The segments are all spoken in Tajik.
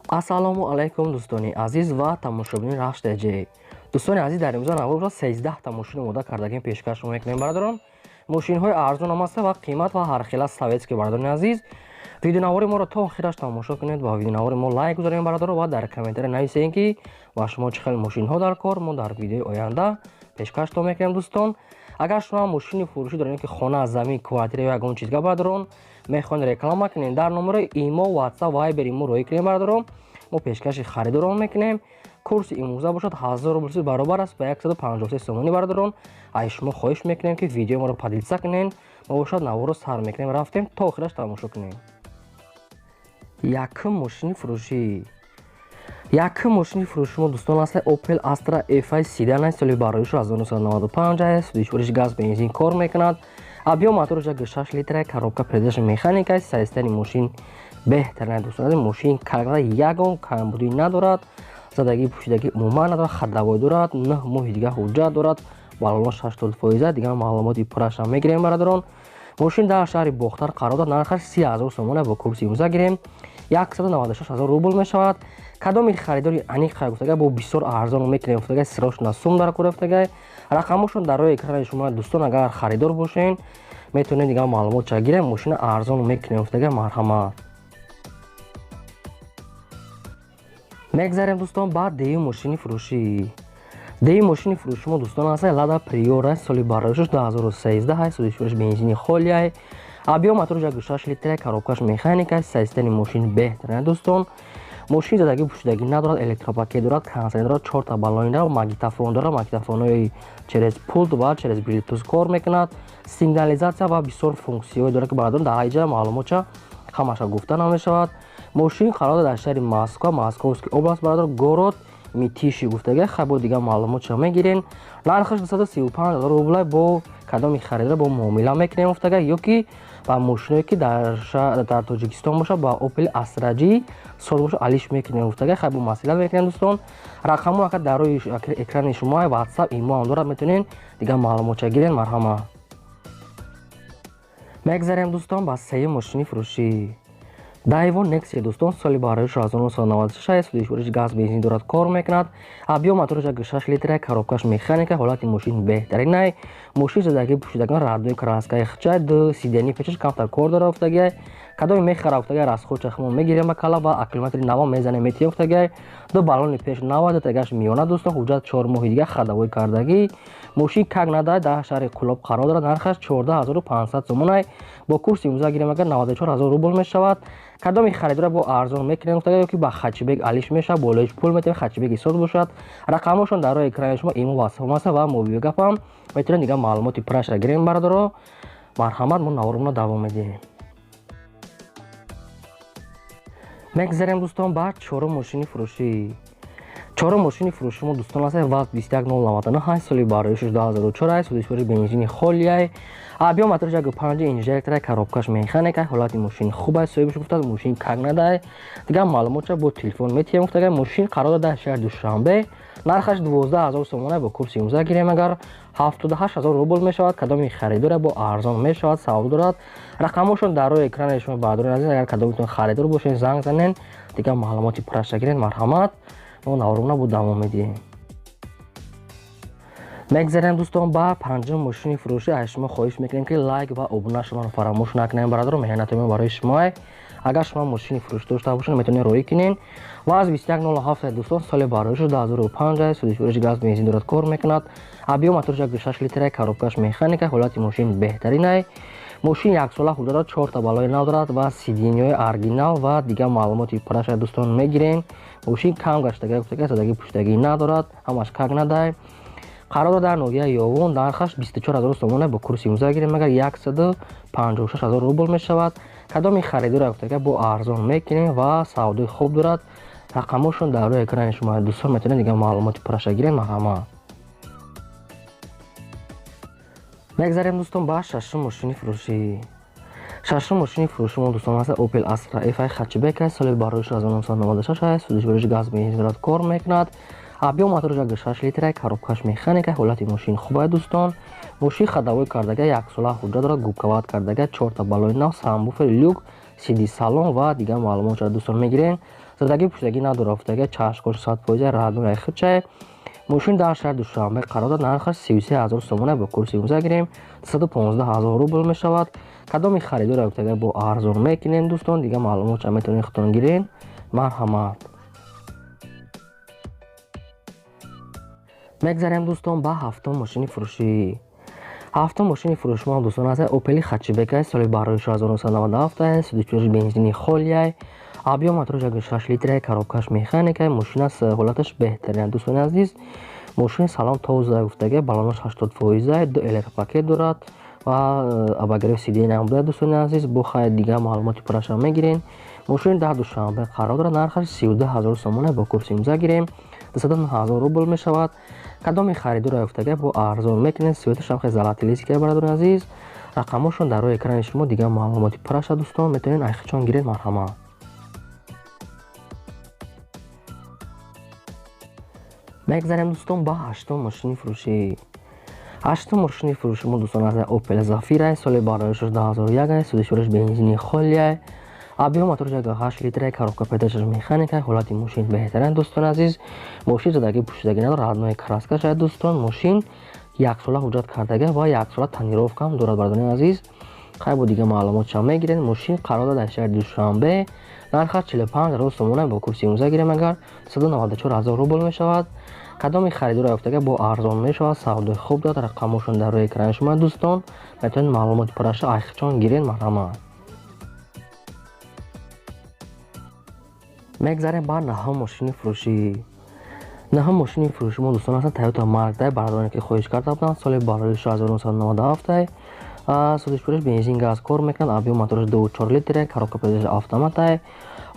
Ассалому алайкум дӯстони азиз ва тамошобинони Рахш ТЖ. Дӯстони азиз, дар имрӯза навор 13 та мошин омода кардагим пешкаш мекунем бародарон. Мошинҳои арзон ҳам ҳастанд ва қимат ва ҳархела советский бародарони азиз. Видеонавори моро то охираш тамошо кунед ва видеонавори мо лайк гузорем бародарон ва дар комментария нависед, ки ба шумо чӣ хел мошинҳо дар кор мо дар видеои оянда пешкаштон мекунем дӯстон. Агар шумо мошини фурӯшӣ доред, ки хона, замин, квартира ё ягон чизга бародарон мехоҳед реклама кунед, дар номерои имо, WhatsApp, Viber мо роҳӣ кунем бародарон. Мо пешкаши харидорон мекунем. Курси имрӯза бошад 1000 рубл баробар аст ба 153 сомонӣ бародарон. Ай шумо хоҳиш мекунем, ки видеои моро поделиться кунед. Мо бошад наворро сар мекунем, рафтем то охираш тамошо кунем. Якум мошини фурӯшӣ. Якум мошини фурӯши мо дӯстон аст Opel Astra F седан аст, соли бароишу 1995 аст, сӯзишвориш газ, бензин кор мекунад. Объём мотораш 6 литра, коробка передач механика аст, состояние мошин беҳтарин дӯстон. Мошин карда ягон камбудӣ надорад, задагӣ пӯшидагӣ умуман надорад, ходовой дорад, 9 моҳи дига ҳуҷҷат дорад, баллонаш 80%, дигар маълумоти пуррашам мегирем бародарон. Мошин дар шаҳри Бохтар қарор дорад, нархаш 30 000 сомона, бо курси имрӯза гирем 196 000 рубл мешавад. Кадоми харидори аниқ гуфтага бо бисёр арзон мекунем гуфтага, срочно сум дар кор гуфтага. Рақамошон дар рӯи экрани шумо дӯстон, агар харидор бошен метавонед дигар маълумот ча гирем, мошина арзон мекунем гуфтага, марҳамат. Мегзарем дӯстон ба деюм мошини фурӯшӣ. Деюм мошини фурӯши мо дӯстон аст Лада Приора, соли бароишаш 2013 аст, сӯзишвориш бензини холиай, объём мотораш 6 литра, коробкаш механика, состояние мошин беҳтарин дӯстон. Мошин задагӣ пӯшидагӣ надорад, электропакет дорад, кондиционер дорад, чорта баллони дорад, магнитофон дорад, магнитофонҳои через пулт ва через Bluetooth кор мекунад, сигнализатсия ва бисёр функсияҳое дорад, ки бародарон дар ҳайҷа маълумотча ҳамаша гуфта намешавад. Мошин қарор дорад дар шаҳри Москва, Московский область бародар, город Митиши гуфтага, хай бо дигар маълумотча мегирен. Нархаш 235 000 рубла, бо кадоми харидор бо муомила мекунем гуфтага, ё ки ба мошиное ки дар Тоҷикистон бошад, ба Opel Astra G соз бошад, алиш мекунем гуфтага, хай бо маслиҳат мекунем дӯстон. Рақамҳо ака дар рӯи экрани шумо, WhatsApp, имо ҳам дорад, метавонед дигар маълумотча гирен, марҳамат. Мегзарем дӯстон ба сеюм мошини фурӯшӣ. Дайво Нексия дӯстон, соли бароиш 1996, сӯзишвориш газ, бензин дорад, кор мекунад. Объём мотораш 6 литра, коробкаш механика, ҳолати мошин беҳтаринай. Мошин задагӣ пӯшидаган, родной краскаи хчай, ду сиденье пешаш камтар кор дора гуфтагиай. Кадоми мехара гуфтагиай, расходча хмо мегирем ба кала ва аккумулятори нава мезанем метием гуфтагиай. Ду баллони пеш нава, ду тагаш миёна дӯстон, ҳуҷҷат 4 моҳи дига, ходовой кардагӣ. Мошин как надояд, дар шаҳри Кӯлоб қарор дорад, нархаш 14 500 сомонай, бо курси имрӯза гирем агар 94 000 рубл мешавад. Кадоми харидора бо арзон мекунем гуфтага, ё ки ба хэтчбек алиш мешавад, болоиш пул метавед, хэтчбеки соз бошад. Рақамҳошон дар рӯи экрани шумо, имо, WhatsApp аст ва мобил гапам метавонед дигар маълумоти пуррашро гирем бародаро. Марҳамат, мо наворумро давом медиҳем. Мегзарем дӯстон ба чорум мошини фурӯшӣ. Чорум мошини фурӯши мо дӯстон аст ВАЗ 21099, соли бароишаш 2004 аст, сӯзишвори бензини холиай, объём мотораш 1,5 инжектора, коробкаш механика, ҳолати мошин хуб аст, соҳибаш гуфтааст мошин как надай, дигар маълумотча бо телефон метиҳем гуфтага. Мошин қарор дорад дар шаҳри Душанбе, нархаш 12 000 сомона, бо курси имрӯза гирем агар 78 000 рубл мешавад. Кадоми харидоре бо арзон мешавад, савдо дорад. Рақамҳошон дар рӯи экрани шумо бародарони азиз, агар кадомитон харидор бошед занг занед, дигар маълумоти пурраша гиред, марҳамат. Мо наворумона бо давом медиҳем. Мегзарем дӯстон ба панҷум мошини фурӯшӣ. Аз шумо хоҳиш мекунем, ки лайк ва обуна шуморо фаромӯш накунем бародаро, меҳнати мо барои шумоа. Агар шумо мошини фурӯшӣ дошта бошед, метавонед роҳӣ кунед. ВАЗ 2107 дӯстон, соли бароишу 2005 аст, сӯзишвориш газ, бензин дорад, кор мекунад. Объём мотораш 6 литра, коробкаш механика, ҳолати мошин беҳтаринай. Мошин яксола ҳуҷҷат дорад, чорта баллони нав дорад ва сиденьеҳои оригинал ва дигар маълумоти пурраша дӯстон мегирем. Мошин кам гаштага гуфтага, задагӣ пӯшидагӣ надорад, ҳамаш как надай. Қарор дорад дар ноҳияи Ёвон, нархаш 24 000 сомона, бо курси имрӯза гирем агар 156 000 рубл мешавад. Кадоми харидора гуфтага бо арзон мекунем ва савдои хуб дорад. Рақамҳошон дар рӯи экрани шумо дӯстон, метавонед дигар маълумоти пурраша гирем, марҳамат. Мегзарем дӯстон ба шашум мошини фурӯшӣ. Шашум мошини фурӯши мо дӯстон аст Opel Astra F хэтчбек аст, соли бароиш 1996 аст, сӯзишвориш газ, бензин дорад, кор мекунад. Объём мотораш 6 литра, коробкаш механика, ҳолати мошин хуб аст дӯстон. Мошин ходовой кардага, яксола ҳуҷҷат дорад, губкават кардага, чорта баллони нав, сабвуфер, люк, CD салон ва дигар маълумотча дӯстон мегирем. Задагӣ пуштагӣ надорад гуфтага, чашкош 100% родной худчай. Мошин дар шаҳри Душанбе қарор дорад, нархаш 33 000 сомона, бо курси имрӯза гирем 315 000 рубл мешавад. Кадоми харидора гуфтага бо арзон мекунем дӯстон, дига маълумотша метавонед худтон гирен. Марҳамат. Мегзарем дӯстон ба ҳафтум мошини фурӯшӣ. Ҳафтум мошини фурӯши мо дӯстон аст Опели Хатчбек, соли барои 1997, судучӯриш бензини холияй, объём мотораш 6 литра, коробкаш механика, мошин аст, ҳолаташ беҳтарин дӯстони азиз. Мошин салон тоза гуфтага, баллонаш 80%, ду электропакет дорад ва обогрев сиденья ҳам дорад дӯстони азиз. Бо хайр дигар маълумоти пурраша мегирем. Мошин дар Душанбе қарор дорад, нархаш 32 000 сомона, бо курси имрӯза гирем 209 000 рубл мешавад. Кадоми харидора гуфтага бо арзон мекунед, цветаш ҳам хеле золотистый бародарони азиз. Рақамҳошон дар рӯи экрани шумо, дигар маълумоти пурраша дӯстон метавонед айхичон гиред. Марҳамат. Мегзарем дӯстон ба ҳаштум мошини фурӯшӣ. Ҳаштум мошини фурӯши мо дӯстон аз Опел Зафира, соли бароишаш 2001, судишуриш бензини холия, объём мотораш 8 литра, коробка передачаш механика, ҳолати мошин беҳтарин дӯстони азиз. Мошин задагӣ пӯшидагӣ надорад, родной краска шояд дӯстон. Мошин яксола ҳуҷҷат кардага ва яксола тонировка ҳам дорад бародарони азиз. Хай бо дигар маълумотшам мегирем. Мошин қарор дорад дар шаҳри Душанбе, нархаш 45 000 сомона, бо курси имрӯза гирем агар 194 000 рубл мешавад. Кадоми харидора ёфтага бо арзон мешавад, савдои хуб дорад. Рақамҳошон дар рӯи экрани шумо дӯстон, метавонед маълумоти пурраша айхичон гиред. Марҳамат. Мегзарем ба наҳум мошини фурӯшӣ. Наҳум мошини фурӯши мо дӯстон аст Toyota Mark, бародароне ки хоҳиш карда буданд, соли барои 1997, судишпуриш бензин газ кор мекунад, объём мотораш 2,4 литр, коробка передач автоматай,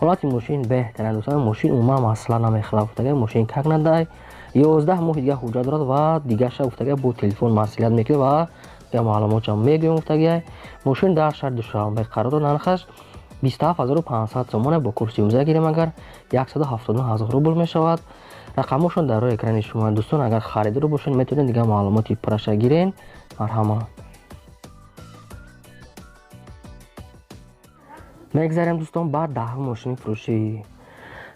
ҳолати мошин беҳтарин дӯстон. Мошин умуман масъала намехӯрад гуфтага, мошин как надай, 11 моҳи дига ҳуҷҷат дорад ва дигаша гуфтага бо телефон маслиҳат мекунед ва дигар маълумотшам мегӯем гуфтага. Мошин дар шаҳри Душанбе қарор дорад, нархаш 27 500 сомона, бо курси имрӯза гирем агар 179 000 рубл мешавад. Рақамҳошон дар рӯи экрани шумо дӯстон, агар харидор бошед метавонед дигар маълумоти пурраша гирен. Марҳамат. Мегзарем дӯстон ба даҳум мошини фурӯшӣ.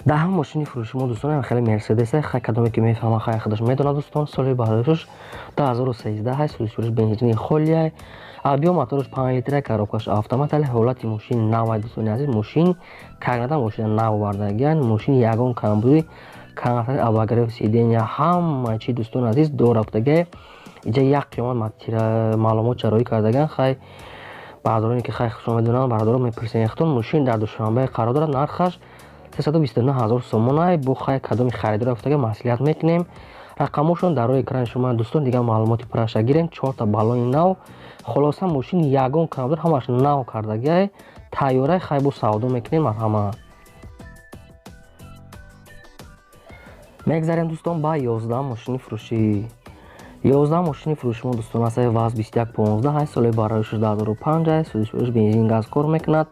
Даҳум мошини фурӯши мо дӯстон хеле Мерседес, хай кадоме ки мефаҳма хай худаш медонад дӯстон. Соли бароишаш 2013, судишуриш бензини холия, объём мотораш 5 литра, коробкаш автомат, ҳолати мошин навай дӯстони азиз. Мошин как мошина нав овардагиян, мошин ягон камбуди камтари обогрев сиденья ҳама чи дӯстони азиз дора гуфтага. Иҷа як қиёмат маълумот чароӣ кардаган. Хай бародароне ки хай худшон медонанд, бародарон мепурсен худтон. Мошин дар Душанбе қарор дорад, нархаш 329 000 сомона, бо хай кадоми харидора гуфтага маслиҳат мекунем. Рақамҳошон дар рӯи экрани шумо дӯстон, дигар маълумоти пурраша гирем. Чорта баллони нав, хулоса мошин ягон камбуд, ҳамаш нав кардагиай, тайёрай, хай бо савдо мекунем. Марҳамат. Мегзарем дӯстон ба 11 мошини фурӯшӣ. 11 мошини фурӯши мо дӯстон аст ВАЗ 2115, соли бароишаш 2005, судишуриш бензин газ кор мекунад,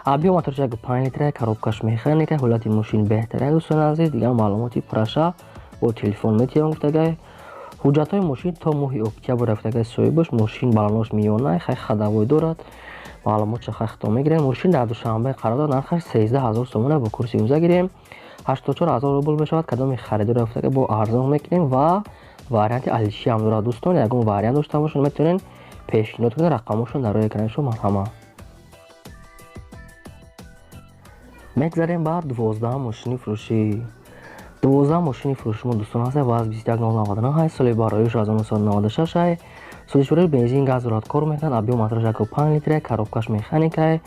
объём мотораш 5 литра, коробкаш механика, ҳолати мошин беҳтарин дӯстони азиз. Дигар маълумоти пурраша бо телефон метиҳам гуфтагай. Ҳуҷҷатҳои мошин то моҳи октябр рафтагай соҳибаш. Мошин баллонаш миёна, хай ходовой дорад, маълумотша хай худтон мегирем. Мошин дар Душанбе қарор дорад, нархаш 13 000 сомона, бо курси имрӯза гирем 84 000 рубл мешавад. Кадоми харидор рафтага бо арзон мекунем ва варианти алиши ҳам дорад дӯстон. Ягон вариант дошта бошед метавонед пешниҳод кунед. Рақамҳошон дар рӯи экрани шумо. Марҳамат. Мегзарем ба 12 мошини фурӯшӣ. 12 мошини фурӯши мо дӯстон ҳаст ВАЗ 21099, соли бароиш 1996, сӯзишвории бензин газ дорад, кор мекунад, объём мотораш 1,5 литра, коробкаш механика,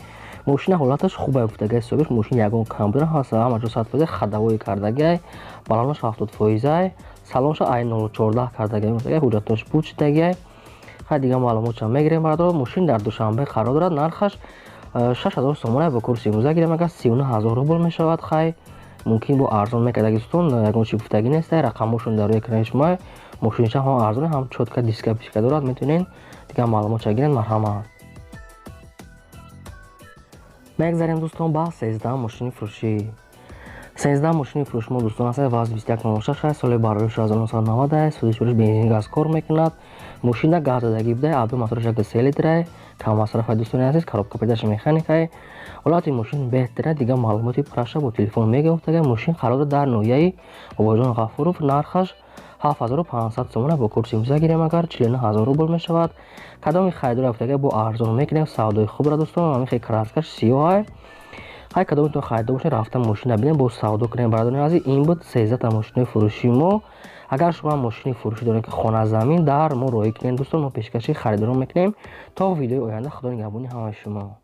мошина ҳолаташ хуб гуфтагай ҳисобиш, мошин ягон камбуд ҳаст, ҳама ҷо 100%, ходовой кардагай, баллонаш 70%, салонша ай 014 кардагай гуфтагай, ҳуҷҷатош буд шудагай. Хай дигар маълумотшам мегирем бародаро. Мошин дар Душанбе қарор дорад, нархаш 6000 сомона, бо курси имрӯза гирем агар 39 000 рубл мешавад. Хай мумкин бо арзон мекардаги дӯстон, ягон чи гуфтагӣ нест. Рақамҳошон дар рӯи экрани шумо. Мошинша ҳам арзон, ҳам чётко диска пишка дорад, метавонед дигар маълумотша гиред. Марҳамат. Мегзарем дӯстон ба 13 мошини фурӯшӣ. 13 мошини фурӯши мо дӯстон аст ВАЗ 2106, соли бароиш 1990, сӯзишвориш бензин газ кор мекунад, мошина газ додагӣ буда, объём мотораш 1,3 литра, Каммасрафа, дӯстони азиз, коробка передач механикай. Ҳолати мошин беҳтара. Дигар маълумоти пурраша бо телефон мегуфтага. Мошин қарор дорад дар ноҳияи Бобоҷон Ғафуров, нархаш 7500 сомона. Бо курси имрӯза гирем агар, 49 ҳазор рубл мешавад. Кадоми харидор рафтага, бо арзон мекунем. Савдои хубра, дӯстон. Ҳамин краскаш сиёҳай. Ҳай, кадомитон харидор бошед, рафта мошина бинем, бо савдо кунем. Бародарони азиз, ин буд 13та мошинои фурӯшии мо. Агар шумо мошини фурӯшӣ доред, ки хона замин дар мо роҳӣ кунед, дӯстон, мо пешкаши харидорон мекунем. То видеои оянда, Худо нигаҳбони ҳамаи шумо.